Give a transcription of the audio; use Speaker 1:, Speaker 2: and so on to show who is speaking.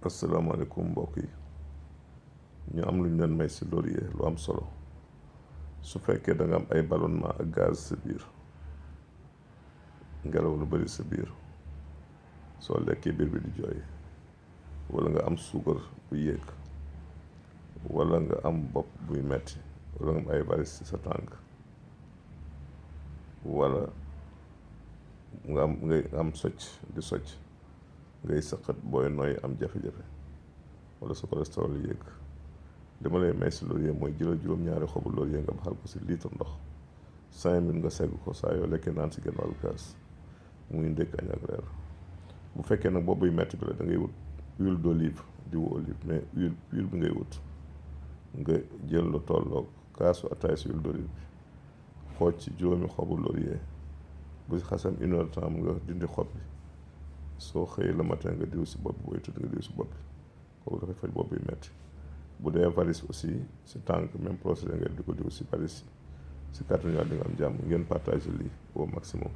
Speaker 1: asalaamaaleykum mbokk yi ñu am lu ñu leen may si laurier lu am solo su fekkee da nga am ay ballonnement ak gaz sa biir ngelaw lu bari sa biir soo lekkee biir bi di jooy wala nga am suukar bu yéeg wala nga am bopp buy metti wala nga am ay varices ci sa tànk wala ngay am socc di socc ngay sëqat booy nooy am jafe-jafe wala sa cholestérol yéeg li ma lay may si laurier mooy jëlal juróom-ñaari xobu laurier nga baxal ko si litre ndox 5 minutes nga segg ko saa yoo lekkee naan si genn wàllu kaas muy ndékk añ ak reer bu fekkee nag boobu buy metti bi la da ngay wut huile d'olive diwu olive mais huile bi ngay wut nga jël lu tolloog kaasu ataay si huile d'olive bi xooj ci juróomi xobu laurier bu xasam 1 heure temps nga dindi xob bi soo xëyee le matin nga diw si bopp bi booy tëdd nga diw si bopp bi kooku dafay faj bopp buy metti bu dee varice aussi si tànk même procédé nga di ko diw si varice si kàttanu Yàlla di nga am jàmm ngeen partage lii au maximum.